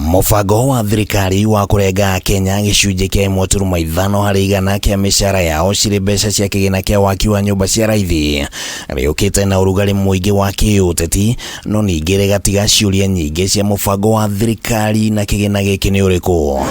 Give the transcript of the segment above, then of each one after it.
Mũbango wa thirikari wa kũrenga Kenya gĩcunjĩ kĩa 1.5% kĩa mĩcara yao cirĩ mbeca cia kĩgĩna kĩa waki wa nyũmba cia raithi rĩũkĩte na ũrugarĩ mũingĩ wa kĩũteti, no ningĩ rĩgatiga ciũria nyingĩ cia mũbango wa thirikari na kĩgĩna gĩkĩ nĩ ũrĩkũ.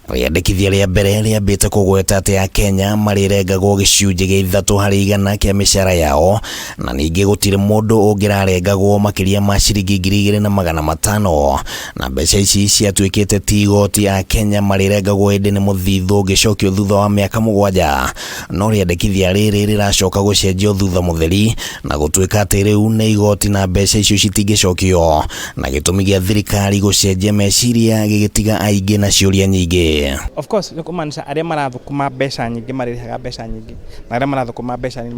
Rĩandĩkithia rĩa mbere rĩambĩte kũgweta atĩ Akenya marĩrengagwo gĩcunjĩ gĩa 3% kĩa mĩcara yao, na ningĩ gũtirĩ mũndũ ũngĩrarengagwo makĩria ma ciringi 2,500, na mbeca ici ciatuĩkĩte ti igoti Akenya marĩrengagwo ĩndĩ nĩ mũthithũ ũngĩcokio thutha wa mĩaka 7. No rĩandĩkithia rĩrĩ rĩracoka gũcenjio thutha mũtheri na gũtuĩka atĩ rĩu nĩ igoti na mbeca icio citingĩcokio, na gĩtũmi gĩa thirikari gũcenjia meciria gĩgĩtiga aingĩ na ciũria nyingĩ. Of course nĩ kũmaanisha arĩa marathũkũma mbeca nyingĩ marĩrĩhaga mbeca nyingĩ, na arĩa marathũkũma mbeca nini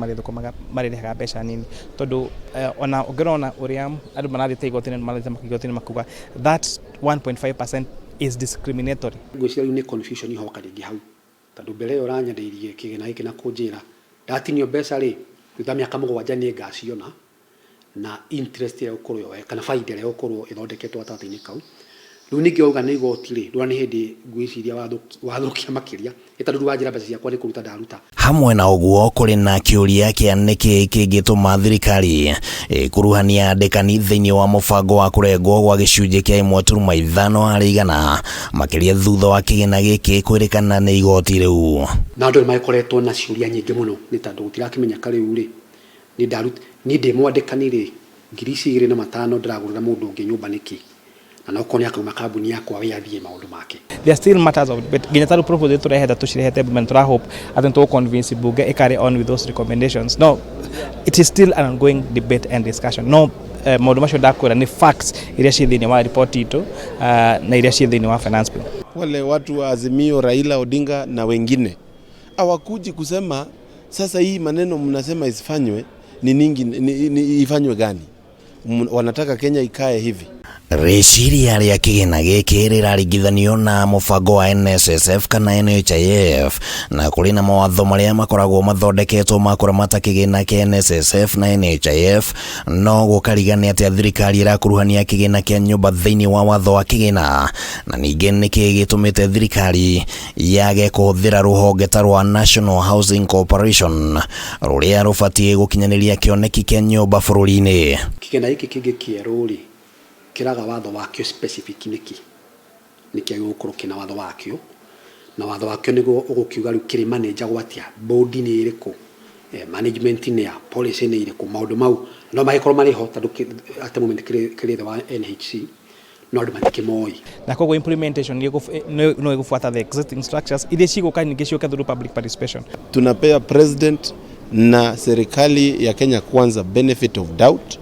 marĩrĩhaga mbeca nini, tondũ ona ũngĩrona ũrĩa andũ marathiĩte igoti-inĩ, marathiĩte igoti-inĩ makuga that 1.5% is discriminatory. Ngwĩciria rĩu nĩ confusion ihoka rĩngĩ hau, tondũ mbere ĩyo ũranyendeirie kĩgĩna gĩkĩ na kũnjĩra ndatinio mbeca rĩ, thutha mĩaka 7 nĩ ngaciona na interest ĩrĩa ĩgũkorwo yoe kana baida ĩrĩa ĩgũkorwo ĩthondeketwo gatagatĩ-inĩ kau. Rĩu ningĩ wauga nĩ igoti rĩ, ndũrona nĩ hĩndĩ ngwĩciria wathũkia makĩria, ĩ tondũ rĩu wanjĩra mbeca ciakwa nĩ kũruta ndaruta. Hamwe na ũguo kũrĩ na kĩũria kĩa nĩkĩ kĩngĩtũma thirikari ĩkuruhania andĩkani thĩinĩ wa mũbango wa kũrengwo gwa gĩcunjĩ kĩa 1.5% makĩria thutha wa kĩgĩna gĩkĩ kwĩrĩkana nĩ igoti rĩu. Na andũ nĩ magĩkoretwo na ciũria nyingĩ mũno nĩ tondũ gũtirakĩmenyeka rĩu rĩ, niĩ ndĩ mwandĩkani rĩ, 2,500 ndĩragũrĩra mũndũ ũngĩ nyũmba nĩkĩ? Na no korwo nĩ akauma kambuni yakwa we athiĩ maũndũ make. There are still matters of debate. Nginya tarĩu proposal tũrehete tũcirehete bunge, tũra hope atĩ nĩ convince bunge ĩ carry on with those recommendations. No, it is still an ongoing debate and discussion. No, maũndũ macio ndakwĩra nĩ facts iria ciĩ thĩinĩ wa report itũ na iria ciĩ thĩinĩ wa finance bill. Wale watu wa Azimio, Raila Odinga na wengine hawakuji kusema sasa hii maneno mnasema isifanywe ni ningi, ni ifanywe gani? Wanataka Kenya ikae hivi. Rĩciria rĩa kĩgĩna gĩkĩ rĩraringithanio na mũbango wa NSSF kana NHIF, na kũrĩ na mawatho marĩa makoragwo mathondeketwo ma kũramata kĩgĩna kĩa NSSF na NHIF, no gũkarigania atĩa thirikari ĩrakuruhania kĩgĩna kĩa nyũmba thĩinĩ wa watho wa kĩgĩna, na ningĩ nĩkĩ gĩtũmĩte thirikari yage kũhũthĩra rũhonge ta rwa National Housing Corporation rũrĩa rũbatiĩ gũkinyanĩria kĩoneki kĩa nyũmba bũrũri-inĩ. Kĩgĩna gĩkĩ kĩngĩ kĩerũ rĩ, kĩraga watho wakĩo specific nĩkĩ? Nĩkĩ gĩgũkorwo kĩna watho wakĩo? Na watho wakĩo nĩguo ũgũkiuga rĩu kĩrĩ manage-agwo atĩa, board nĩ ĩrĩkũ, management nĩ ya, policy nĩ irĩkũ, maũndũ mau no magĩkorwo marĩ ho tondũ at the moment kĩrĩ thĩ wa NHC, no andũ matikĩmoĩ. Na koguo implementation no ĩgũbuata the existing structures iria cigũka ningĩ ciũke through public participation. Tunapea president na serikali ya Kenya Kwanza benefit of doubt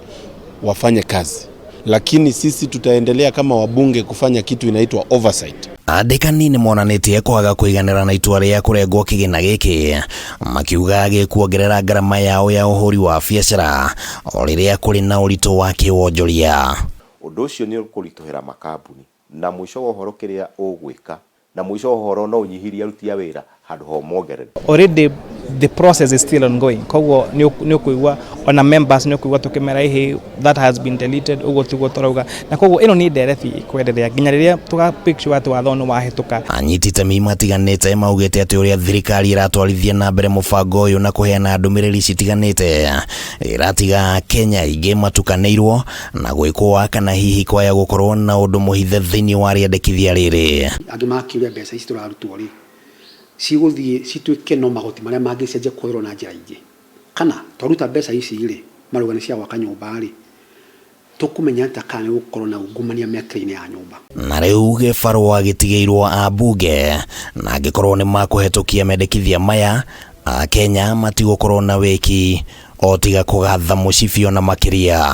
wafanye kazi, lakini sisi tutaendelea kama wabunge kufanya kitu inaitwa oversight. Andĩkani nĩ monanĩtie kwaga kũiganĩra na itua rĩa kũrengwo kĩgĩna gĩkĩ, makiuga gĩkuongerera ngarama yao ya ũhũri wa biacara o rĩrĩa kũrĩ na ũritũ wa kĩwonjoria. Ũndũ ũcio nĩ ũkũritũhĩra makambuni, na mũico wa ũhoro kĩrĩa ũgwĩka, na mũico wa ũhoro no ũnyihirie aruti a wĩra handũ ha ũmongerere. Already the process is still ongoing, koguo nĩ ũkũigua ona members nĩ ũkũigua tũkĩmera ĩhĩ that has been deleted, ũguo tiguo tũrauga, na koguo ĩno nĩ ndereti ĩkwenderea nginya rĩrĩa tũga pick sure atĩ watho nĩ wahĩtũka. Anyiti itemi matiganĩte maugĩte atĩ ũrĩa thirikari ĩratwarithia na mbere mũbango ũyũ na kũheana ndũmĩrĩri citiganĩte ĩratiga Kenya aingĩ matukanĩirwo na gwĩkũa kana hihi kwaya gũkorwo na ũndũ mũhithe thĩinĩ wa rĩandĩkithia rĩrĩ. Angĩ makiuria mbeca ici tũrarutwo rĩ, cigũthiĩ cituĩke no magoti marĩa mangĩcenjia kũhũthĩrwo na njĩra ingĩ, kana twaruta mbeca ici rĩ, marauga nĩ cia gwaka nyũmba rĩ, tũkũmenya atĩa kana nĩ gũkorwo na ungumania mĩakĩre-inĩ ya nyũmba. Na rĩu gĩbarũa gĩtigĩirwo ambunge, na angĩkorwo nĩ makũhetũkia mendekithia maya, Akenya matigũkorwo na wĩki o tiga kũgatha mũcibi ona makĩria.